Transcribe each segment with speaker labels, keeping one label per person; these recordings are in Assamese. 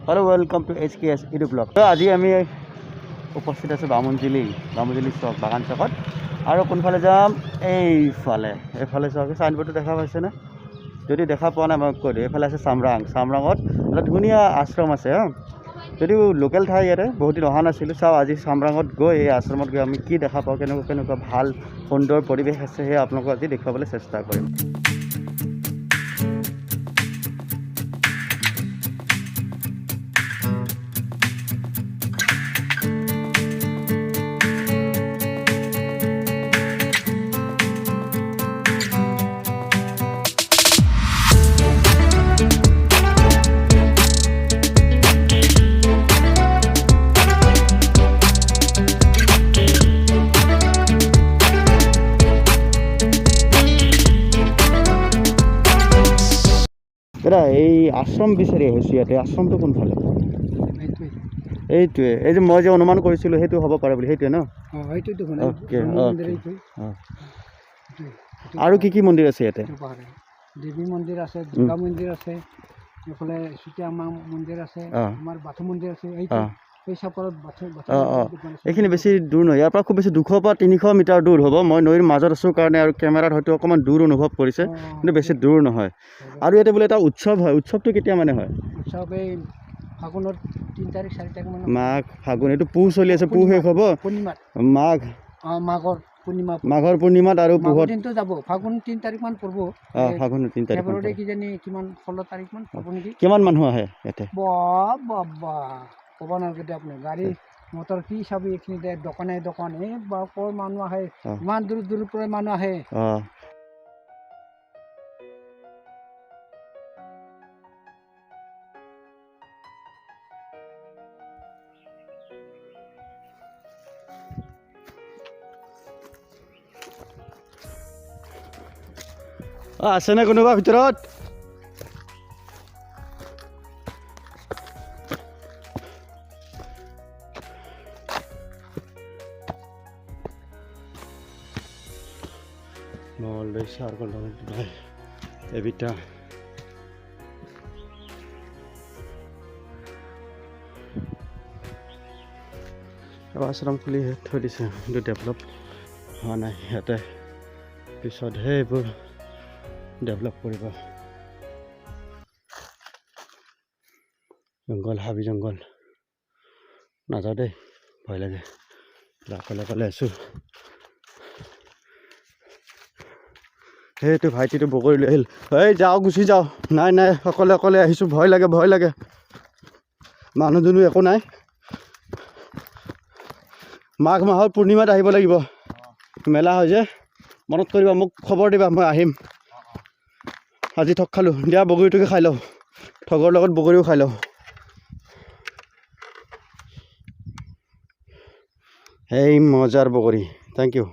Speaker 1: Hello, welcome to HKS Edu Blog. আজি আমি উপস্থিত আছোঁ বামুণজুলি চক, বাগান চকত। আৰু কোনফালে যাম? এইফালে, এইফালে চাওক, চাইনবোৰ্ডটো দেখা পাইছেনে? যদি দেখা পোৱা নাই, মই কৈ দিওঁ। এইফালে আছে চামৰাং। চামৰাঙত এটা ধুনীয়া আশ্ৰম আছে। হা, যদিও লোকেল ঠাই, ইয়াতে বহুত দিন অহা নাছিলোঁ। চাওঁ, আজি চামৰাঙত গৈ, এই আশ্ৰমত গৈ আমি কি দেখা পাওঁ, কেনেকুৱা কেনেকুৱা ভাল সুন্দৰ পৰিৱেশ আছে, সেয়া আপোনালোকক আজি দেখুৱাবলৈ চেষ্টা কৰিম। দাদা, এই আশ্ৰম বিচাৰি আহিছোঁ ইয়াতে। আশ্ৰমটো কোনফালে?
Speaker 2: এইটোৱে।
Speaker 1: এইটোৱে, এই যে মই যে অনুমান কৰিছিলোঁ সেইটো হ'ব পাৰে বুলি, সেইটোৱে ন?
Speaker 2: অঁ, এইটো দেখোন।
Speaker 1: অ'কে।
Speaker 2: মন্দিৰ এইটোৱে।
Speaker 1: অঁ।
Speaker 2: এইটোৱে।
Speaker 1: আৰু কি কি মন্দিৰ আছে ইয়াতে?
Speaker 2: এইটো পাহাৰে দেৱী মন্দিৰ আছে, দুৰ্গা মন্দিৰ আছে, এইফালে চুতীয়া মা মন্দিৰ আছে। আমাৰ বাথৌ মন্দিৰ আছে এইটো। এই চাপৰত বাথৌ দোকান আছে।
Speaker 1: এইখিনি বেছি দূৰ নহয়। ইয়াৰ পৰা খুব বেছি 200ৰ পৰা 300 মিটাৰ দূৰ হ'ব। মই নৈৰ মাজত আছোঁ কাৰণে আৰু কেমেৰাত হয়তো অকণমান দূৰ অনুভৱ কৰিছে, কিন্তু বেছি দূৰ নহয়। আৰু ইয়াতে বোলে এটা উৎসৱ হয়। উৎসৱটো কেতিয়া মানে হয়?
Speaker 2: উৎসৱ এই ফাগুনৰ 3 তাৰিখ, 4 তাৰিখ মানে।
Speaker 1: মাঘ ফাগুন, এইটো পুহ চলি আছে, পুহ শেষ হ'ব।
Speaker 2: পূৰ্ণিমাত।
Speaker 1: মাঘ।
Speaker 2: অঁ, মাঘৰ পূৰ্ণিমা।
Speaker 1: মাঘৰ পূৰ্ণিমাত আৰু
Speaker 2: মাঘৰ
Speaker 1: পুহত।
Speaker 2: দিনটো যাব, ফাগুন 3 তাৰিখ মান পৰিব।
Speaker 1: অঁ, ফাগুনৰ 3 তাৰিখ মান
Speaker 2: ফেব্ৰুৱাৰী
Speaker 1: পৰে।
Speaker 2: কিজানি কিমান 16 তাৰিখ মান পৰিব নেকি।
Speaker 1: কিমান মানুহ আহে ইয়াতে?
Speaker 2: বাহ বাহ, ক'ব নালাগে দে আপুনি। গাড়ী মটৰ কি চাবি এইখিনিতে, দোকানে দোকান। এই বা ক'ৰ মানুহ আহে। ইমান দূৰ দূৰৰ পৰা মানুহ আহে।
Speaker 1: অঁ। অঁ, আছেনে কোনোবা ভিতৰত? মঙলদৈ চাৰ্কল এবিটা। আশ্ৰম খুলি থৈ দিছে, কিন্তু ডেভেলপ হোৱা নাই ইয়াতে। পিছতহে এইবোৰ ডেভেলপ কৰিব। জংঘল, হাবি জংঘল, নাযাওঁ দেই, ভয় লাগে। অকলে অকলে আছোঁ। সেইটো ভাইটিটো বগৰী লৈ আহিল। এই যাওঁ, গুচি যাওঁ। নাই নাই, অকলে অকলে আহিছোঁ, ভয় লাগে, ভয় লাগে। মানুহ দুনুহ একো নাই। মাঘ মাহৰ পূৰ্ণিমাত আহিব লাগিব, মেলা হয় যে। মনত কৰিবা, মোক খবৰ দিবা, মই আহিম। আজি ঠগ খালোঁ দিয়া, বগৰীটোকে খাই লওঁ। ঠগৰ লগত বগৰীও খাই লওঁ। এই মজাৰ বগৰী, thank U.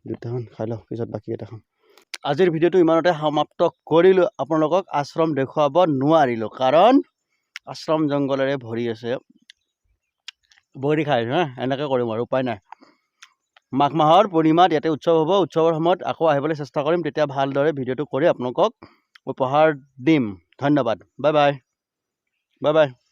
Speaker 1: দুটামান খাই লওঁ, পিছত বাকীকেইটা খাম। আজিৰ ভিডিঅ'টো ইমানতে সমাপ্ত কৰিলোঁ। আপোনালোকক আশ্ৰম দেখুৱাব নোৱাৰিলোঁ, কাৰণ আশ্ৰম জংঘলেৰে ভৰি আছে। বগৰী খাই আছোঁ। হা, এনেকৈ কৰিম আৰু উপায় নাই। মাঘ মাহৰ পূৰ্ণিমাত ইয়াতে উৎসৱ হ'ব। উৎসৱৰ সময়ত আকৌ আহিবলৈ চেষ্টা কৰিম, তেতিয়া ভালদৰে ভিডিঅ'টো কৰি আপোনালোকক উপহাৰ দিম। ধন্যবাদ, bye bye, bye bye.